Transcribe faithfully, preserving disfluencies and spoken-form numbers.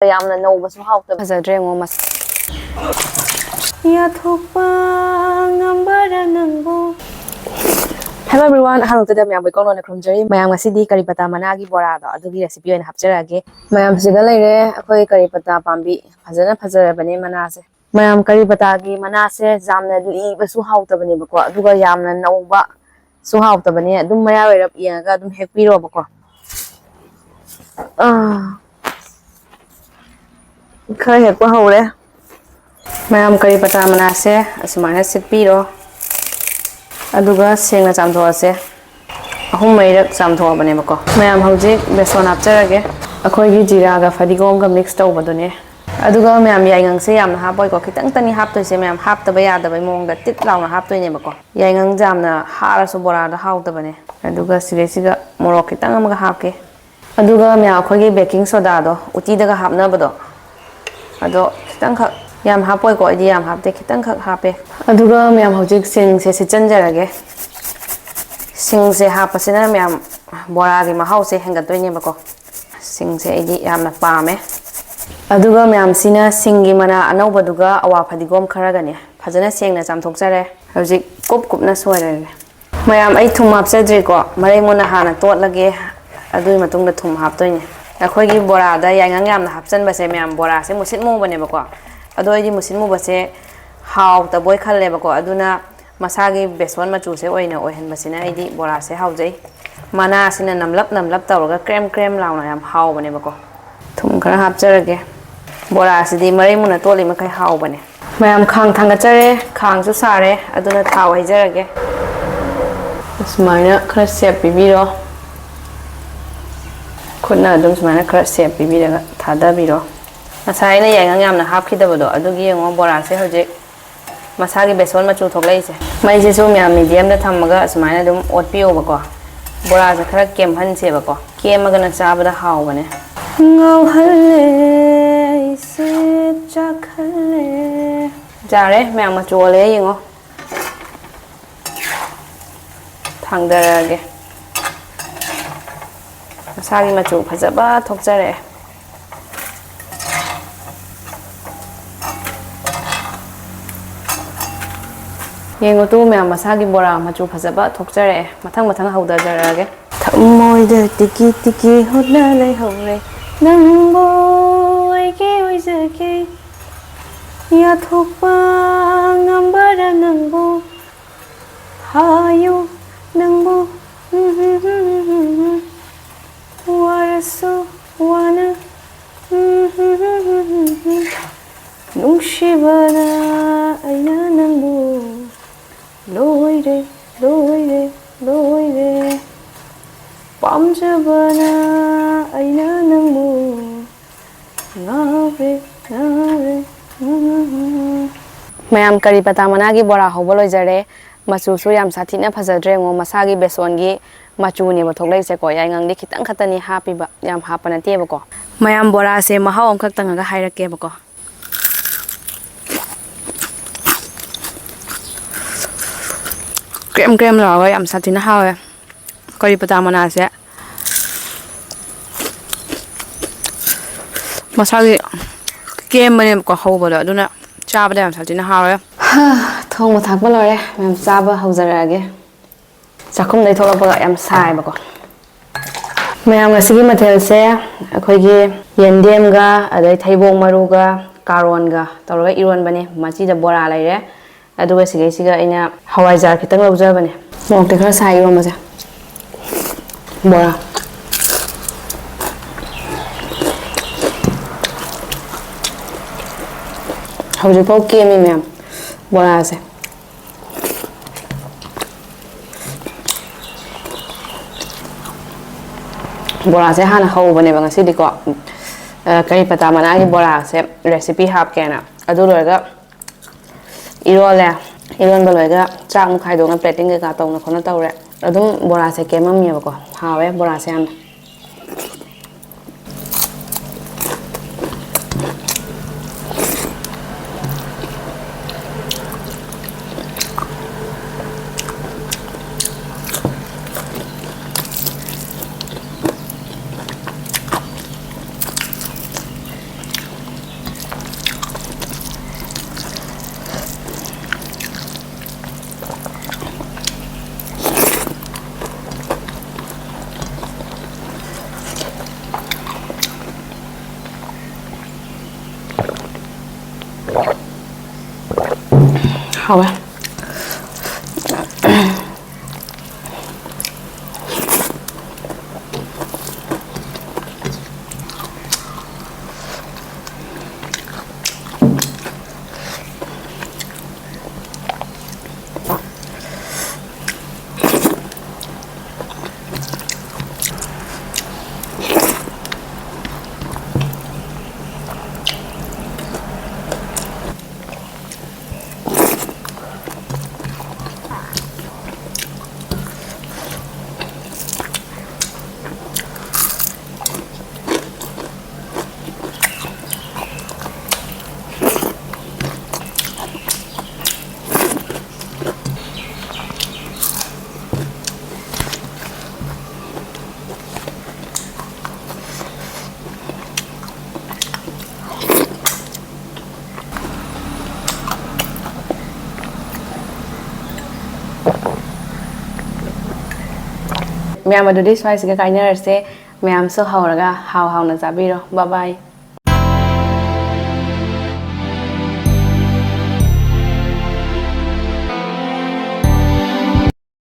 ꯌꯥꯝꯅ ꯅꯧꯕꯁꯨ ꯍꯥꯎꯇꯕ꯫ ꯐꯖꯗ꯭ꯔꯦ ꯌꯦꯡꯉꯣ ꯃꯁ-, ꯌꯥꯊꯣꯛꯄ ꯉꯝꯕꯔꯥ ꯅꯪꯕꯨ? Hello everyone, ꯑꯍꯥꯟꯕꯗ ꯃꯌꯥꯝꯕꯨ ꯏꯀꯧ ꯅꯧꯅ ꯈꯨꯔꯨꯝꯖꯔꯤ꯫ ꯃꯌꯥꯝ ꯉꯁꯤꯗꯤ ꯀꯔꯤ ꯄꯇꯥ ꯃꯅꯥꯒꯤ ꯕꯣꯔꯥꯗꯣ ꯑꯗꯨꯒꯤ recipe ꯑꯣꯏꯅ ꯍꯥꯞꯆꯔꯛꯑꯒꯦ꯫ ꯃꯌꯥꯝ ꯁꯤꯗ ꯂꯩꯔꯦ ꯑꯩꯈꯣꯏ ꯀꯔꯤ ꯄꯇꯥ ꯄꯥꯝꯕꯤ, ꯐꯖꯅ ꯐꯖꯔꯕꯅꯦ ꯃꯅꯥꯁꯦ꯫ ꯃꯌꯥꯝ ꯀꯔꯤ ꯄꯇꯥꯒꯤ ꯃꯅꯥꯁꯦ ꯌꯥꯝꯅ ꯂꯤꯕꯁꯨ ꯍꯥꯎꯇꯕꯅꯦꯕꯀꯣ, ꯑꯗꯨꯒ ꯌꯥꯝꯅ ꯅꯧꯕꯁꯨ ꯍꯥꯎꯇꯕꯅꯦ꯫ ꯑꯗꯨꯝ ꯃꯌꯥꯏ ꯑꯣꯏꯔꯞ ꯌꯦꯡꯉꯒ ꯑꯗꯨꯝ ꯍꯦꯛꯄꯤꯔꯣꯕꯀꯣ꯫ ꯑꯥ, ꯈꯔ ꯍꯦꯛꯄ ꯍꯧꯔꯦ꯫ ꯃꯌꯥꯝ ꯀꯔꯤ ꯄꯇꯥ ꯃꯅꯥꯁꯦ ꯑꯁꯨꯃꯥꯏꯅ ꯁꯤꯠꯄꯤꯔꯣ, ꯑꯗꯨꯒ ꯁꯦꯡꯅ ꯆꯥꯝꯊꯣꯛꯑꯁꯦ꯫ ꯑꯍꯨꯝ ꯃꯔꯤꯔꯛ ꯆꯥꯝꯊꯣꯛꯑꯕꯅꯦꯕꯀꯣ꯫ ꯃꯌꯥꯝ ꯍꯧꯖꯤꯛ ꯕꯦꯁꯣꯟ ꯍꯥꯞꯆꯔꯒꯦ, ꯑꯩꯈꯣꯏꯒꯤ ꯖꯤꯔꯥꯒ ꯐꯗꯤꯒꯣꯝꯒ mix ꯇꯧꯕꯗꯨꯅꯦ꯫ ꯑꯗꯨꯒ ꯃꯌꯥꯝ ꯌꯥꯏꯉꯪꯁꯦ ꯌꯥꯝꯅ ꯍꯥꯞꯄꯣꯏꯀꯣ, ꯈꯤꯇꯪꯇꯅꯤ ꯍꯥꯞꯇꯣꯏꯁꯦ꯫ ꯃꯌꯥꯝ ꯍꯥꯞꯇꯕ ꯌꯥꯗꯕꯩ ꯃꯑꯣꯡꯗ ꯇꯤꯠ ꯂꯥꯎꯅ ꯍꯥꯞꯇꯣꯏꯅꯦꯕꯀꯣ꯫ ꯌꯥꯏꯉꯪ ꯌꯥꯝꯅ ꯍꯥꯔꯁꯨ ꯕꯣꯔꯥꯗ ꯍꯥꯎꯇꯕꯅꯦ꯫ ꯑꯗꯨꯒ ꯁꯤꯗꯩꯁꯤꯗ ꯃꯣꯔꯣꯛ ꯈꯤꯇꯪ ꯑꯃꯒ ꯍꯥꯞꯀꯦ꯫ ꯑꯗꯨꯒ ꯃꯌꯥꯝ ꯑꯩꯈꯣꯏꯒꯤ baking sodaꯗꯣ ꯎꯇꯤꯗꯒ ꯍꯥꯞꯅꯕꯗꯣ, ꯑꯗꯣ ꯈꯤꯇꯪꯈꯛ, ꯌꯥꯝ ꯍꯥꯞꯄꯣꯏꯀꯣ, ꯑꯩꯗꯤ ꯌꯥꯝ ꯍꯥꯞꯇꯦ, ꯈꯤꯇꯪꯈꯛ ꯍꯥꯞꯄꯦ꯫ ꯑꯗꯨꯒ ꯃꯌꯥꯝ ꯍꯧꯖꯤꯛ ꯁꯤꯡꯁꯦ ꯁꯤꯠꯆꯟꯖꯔꯒꯦ꯫ ꯁꯤꯡꯁꯦ ꯍꯥꯞꯄꯁꯤꯅ ꯃꯌꯥꯝ ꯕꯣꯔꯥꯒꯤ ꯃꯍꯥꯎꯁꯦ ꯍꯦꯟꯒꯠꯇꯣꯏꯅꯦꯕꯀꯣ꯫ ꯁꯤꯡꯁꯦ ꯑꯩꯗꯤ ꯌꯥꯝꯅ ꯄꯥꯝꯃꯦ꯫ ꯑꯗꯨꯒ ꯃꯌꯥꯝꯁꯤꯅ ꯁꯤꯡꯒꯤ ꯃꯅꯥ ꯑꯅꯧꯕꯗꯨꯒ ꯑꯋꯥ ꯐꯗꯤꯒꯣꯝ ꯈꯔꯒꯅꯦ ꯐꯖꯅ ꯁꯦꯡꯅ ꯆꯥꯝꯊꯣꯛꯆꯔꯦ꯫ ꯍꯧꯖꯤꯛ ꯀꯨꯞ ꯀꯨꯞꯅ ꯁꯣꯏꯔꯒꯦ꯫ ꯃꯌꯥꯝ, ꯑꯩ ꯊꯨꯝ ꯍꯥꯞꯆꯗ꯭ꯔꯤꯀꯣ, ꯃꯔꯩ ꯃꯨꯟꯅ ꯍꯥꯟꯅ ꯇꯣꯠꯂꯒꯦ, ꯑꯗꯨꯒꯤ ꯃꯇꯨꯡꯗ ꯊꯨꯝ ꯍꯥꯞꯇꯣꯏꯅꯦ꯫ ꯑꯩꯈꯣꯏꯒꯤ ꯕꯣꯔꯥꯗ ꯌꯥꯏꯉꯪ ꯌꯥꯝꯅ ꯍꯥꯞꯆꯟꯕꯁꯦ ꯃꯌꯥꯝ ꯕꯣꯔꯥꯁꯦ ꯃꯨꯁꯤꯠ ꯃꯨꯕꯅꯦꯕꯀꯣ, ꯑꯗꯣ ꯑꯩꯗꯤ ꯃꯨꯁꯤꯠ ꯃꯨꯕꯁꯦ ꯍꯥꯎꯇꯕꯣꯏ ꯈꯜꯂꯦꯕꯀꯣ, ꯑꯗꯨꯅ ꯃꯁꯥꯒꯤ ꯕꯦꯁꯣꯟ ꯃꯆꯨꯁꯦ ꯑꯣꯏꯅ ꯑꯣꯏꯍꯟꯕꯁꯤꯅ ꯑꯩꯗꯤ ꯕꯣꯔꯥꯁꯦ ꯍꯥꯎꯖꯩ꯫ ꯃꯅꯥꯁꯤꯅ ꯅꯝꯂꯞ ꯅꯝꯂꯞ ꯇꯧꯔꯒ ꯀ꯭ꯔꯦꯝ ꯀ꯭ꯔꯦꯝ ꯂꯥꯎꯅ ꯌꯥꯝ ꯍꯥꯎꯕꯅꯦꯕꯀꯣ꯫ ꯊꯨꯝ ꯈꯔ ꯍꯥꯞꯆꯔꯒꯦ꯫ ꯕꯣꯔꯥꯁꯤꯗꯤ ꯃꯔꯩ ꯃꯨꯟꯅ ꯇꯣꯠꯂꯤ ꯃꯈꯩ ꯍꯥꯎꯕꯅꯦ꯫ ꯃꯌꯥꯝ, ꯈꯥꯡ ꯊꯥꯡꯒꯠꯆꯔꯦ, ꯈꯥꯡꯁꯨ ꯁꯥꯔꯦ, ꯑꯗꯨꯅ ꯊꯥꯎ ꯍꯩꯖꯔꯒꯦ꯫ ꯁꯨꯃꯥꯏꯅ ꯈꯔ shape ꯄꯤꯕꯤꯔꯣ꯫ ꯈꯨꯠꯅ ꯑꯗꯨꯝ ꯁꯨꯃꯥꯏꯅ ꯈꯔ shape ꯄꯤꯕꯤꯔꯒ ꯊꯥꯗꯕꯤꯔꯣ꯫ ꯉꯁꯥꯏ ꯑꯩꯅ ꯌꯥꯏꯉꯪ ꯌꯥꯝꯅ ꯍꯥꯞꯈꯤꯗꯕꯗꯣ, ꯑꯗꯨꯒꯤ ꯌꯦꯡꯉꯣ, ꯕꯣꯔꯥꯁꯦ ꯍꯧꯖꯤꯛ ꯃꯁꯥꯒꯤ ꯕꯦꯁꯣꯟ ꯃꯆꯨ ꯊꯣꯛꯂꯛꯏꯁꯦ꯫ ꯃꯩꯁꯤꯁꯨ ꯃꯌꯥꯝ mediumꯗ ꯊꯝꯃꯒ ꯑꯁꯨꯃꯥꯏꯅ ꯑꯗꯨꯝ ꯑꯣꯠꯄꯤꯌꯣꯕꯀꯣ꯫ ꯕꯣꯔꯥꯁꯦ ꯈꯔ ꯀꯦꯝꯍꯟꯁꯦꯕꯀꯣ, ꯀꯦꯝꯃꯒꯅ ꯆꯥꯕꯗ ꯍꯥꯎꯕꯅꯦ꯫ ꯉꯥꯎꯍꯜꯂꯦ, ꯑꯩꯁꯦ ꯆꯥꯛꯍꯜꯂꯦ꯫ ꯌꯥꯔꯦ, ꯃꯌꯥꯝ ꯃꯆꯨ ꯑꯣꯜꯂꯦ ꯌꯦꯡꯉꯣ꯫ ꯊꯥꯡꯗꯔꯛꯑꯒꯦ꯫ ꯃꯁꯥꯒꯤ ꯃꯆꯨ ꯐꯖꯕ ꯊꯣꯛꯆꯔꯛꯑꯦ꯫ ꯌꯦꯡꯉꯨ ꯇꯨ ꯃꯌꯥꯝ, ꯃꯁꯥꯒꯤ ꯕꯣꯔꯥ ꯃꯆꯨ ꯐꯖꯕ ꯊꯣꯛꯆꯔꯛꯑꯦ꯫ ꯃꯊꯪ ꯃꯊꯪ ꯍꯧꯗꯖꯔꯛꯑꯒꯦ꯫ ꯊꯃꯣꯏꯗ ꯇꯤꯀꯤ ꯇꯤꯀꯤ ꯍꯨꯠꯅ ꯂꯩꯍꯧꯔꯦ ꯅꯪꯕꯨ ꯑꯩꯒꯤ ꯑꯣꯏꯖꯒꯦ꯫ ꯌꯥꯊꯣꯛꯄ ꯉꯝꯕꯔꯥ ꯅꯪꯕꯨ? ꯍꯥꯏꯌꯨ ꯅꯪꯕꯨ꯫ ꯋꯥꯔꯁꯨ ꯋꯥꯅ ꯅꯨꯡꯁꯤꯕꯅ ꯑꯩꯅ ꯅꯪꯕꯨ ꯂꯣꯏꯔꯦ, ꯂꯣꯏꯔꯦ, ꯂꯣꯏꯔꯦ꯫ ꯄꯥꯝꯖꯕꯅ ꯑꯩꯅ ꯅꯪꯕꯨ ꯉꯥꯎꯔꯦ, ꯉꯥꯎꯔꯦ꯫ ꯃꯌꯥꯝ, ꯀꯔꯤ ꯄꯇꯥ ꯃꯅꯥꯒꯤ ꯕꯣꯔꯥ ꯍꯧꯕ ꯂꯣꯏꯖꯔꯦ꯫ ꯃꯆꯨꯁꯨ ꯌꯥꯝ ꯁꯥꯊꯤꯅ ꯐꯖꯗ꯭ꯔꯦ꯫ ꯌꯦꯡꯉꯣ, ꯃꯁꯥꯒꯤ ꯕꯦꯁꯣꯟꯒꯤ ꯃꯆꯨꯅꯦꯕ ꯊꯣꯛꯂꯛꯏꯁꯦꯀꯣ꯫ ꯌꯥꯏꯉꯪꯗꯤ ꯈꯤꯇꯪ ꯈꯛꯇꯅꯤ ꯍꯥꯞꯄꯤꯕ, ꯌꯥꯝ ꯍꯥꯞꯄ ꯅꯠꯇꯦꯕꯀꯣ꯫ ꯃꯌꯥꯝ, ꯕꯣꯔꯥꯁꯦ ꯃꯍꯥꯎ ꯑꯃꯈꯛ ꯇꯪꯉꯒ ꯍꯥꯏꯔꯛꯀꯦꯕꯀꯣ꯫ ꯀ꯭ꯔꯦꯝ ꯀ꯭ꯔꯦꯝ ꯂꯥꯎꯔꯒ ꯌꯥꯝ ꯁꯥꯊꯤꯅ ꯍꯥꯎꯋꯦ꯫ ꯀꯔꯤ ꯄꯇꯥ ꯃꯅꯥꯁꯦ ꯃꯁꯥꯒꯤ ꯀꯦꯝꯕꯅꯦꯕꯀꯣ ꯍꯧꯕꯗꯣ, ꯑꯗꯨꯅ ꯆꯥꯕꯗ ꯌꯥꯝ ꯁꯥꯊꯤꯅ ꯍꯥꯎꯋꯦ꯫ ꯍꯥ, ꯊꯣꯡꯕ ꯊꯥꯛꯄ ꯂꯣꯏꯔꯦ ꯃꯌꯥꯝ, ꯆꯥꯕ ꯍꯧꯖꯔꯛꯑꯒꯦ꯫ ꯆꯥꯛꯈꯨꯝꯗꯩ ꯊꯣꯛꯂꯛꯄꯒ ꯌꯥꯝ ꯁꯥꯏꯕꯀꯣ꯫ ꯃꯌꯥꯝ, ꯉꯁꯤꯒꯤ ꯃꯊꯦꯜꯁꯦ ꯑꯩꯈꯣꯏꯒꯤ ꯌꯦꯟꯗꯦꯝꯒ ꯑꯗꯩ ꯊꯩꯕꯣꯡ ꯃꯔꯨꯒ ꯀꯥꯔꯣꯟꯒ ꯇꯧꯔꯒ ꯏꯔꯣꯟꯕꯅꯦ꯫ ꯃꯆꯤꯗ ꯕꯣꯔꯥ ꯂꯩꯔꯦ꯫ ꯑꯗꯨꯒ ꯁꯤꯒꯩꯁꯤꯒ ꯑꯩꯅ ꯍꯋꯥꯏꯖꯥꯔ ꯈꯤꯇꯪ ꯂꯧꯖꯕꯅꯦ꯫ ꯃꯣꯔꯣꯛꯇꯤ ꯈꯔ ꯁꯥꯏ ꯏꯔꯣꯟꯕꯁꯦ꯫ ꯕꯣꯔꯥ꯫ ꯍꯧꯖꯤꯛꯐꯥꯎ ꯀꯦꯝꯃꯤ ꯃꯌꯥꯝ ꯕꯣꯔꯥꯁꯦ꯫ ꯕꯣꯔꯥꯁꯦ ꯍꯥꯟꯅ ꯍꯧꯕꯅꯦꯕ ꯉꯁꯤꯗꯤꯀꯣ꯫ ꯑ, ꯀꯔꯤ ꯄꯇꯥ ꯃꯅꯥꯒꯤ ꯕꯣꯔꯥꯁꯦ ꯔꯦꯁꯤꯄꯤ ꯍꯥꯞꯀꯦꯅ꯫ ꯑꯗꯨ ꯂꯣꯏꯔꯒ ꯏꯔꯣꯜꯂꯦ꯫ ꯏꯔꯣꯟꯕ ꯂꯣꯏꯔꯒ ꯆꯥꯛ ꯑꯃꯨꯛ ꯈꯥꯏꯗꯣꯛꯅ ꯄ꯭ꯂꯦꯇꯤꯡ ꯀꯩꯀꯥ ꯇꯧꯅ ꯈꯣꯠꯅ ꯇꯧꯔꯦ꯫ ꯑꯗꯨꯝ ꯕꯣꯔꯥꯁꯦ ꯀꯦꯝꯃꯝꯃꯦꯕꯀꯣ꯫ ꯍꯥꯎꯋꯦ ꯕꯣꯔꯥꯁꯦ ꯌꯥꯝꯅ꯫ ꯍꯥꯎꯋꯦ꯫ ꯃꯌꯥꯝ, ꯑꯗꯨꯗꯤ ꯁ꯭ꯋꯥꯏꯁꯤꯒ ꯀꯥꯏꯅꯔꯁꯦ꯫ ꯃꯌꯥꯝꯁꯨ ꯍꯧꯔꯒ ꯍꯥꯎ ꯍꯥꯎꯅ ꯆꯥꯕꯤꯔꯣ꯫ ꯕꯥꯏ ꯕꯥꯏ꯫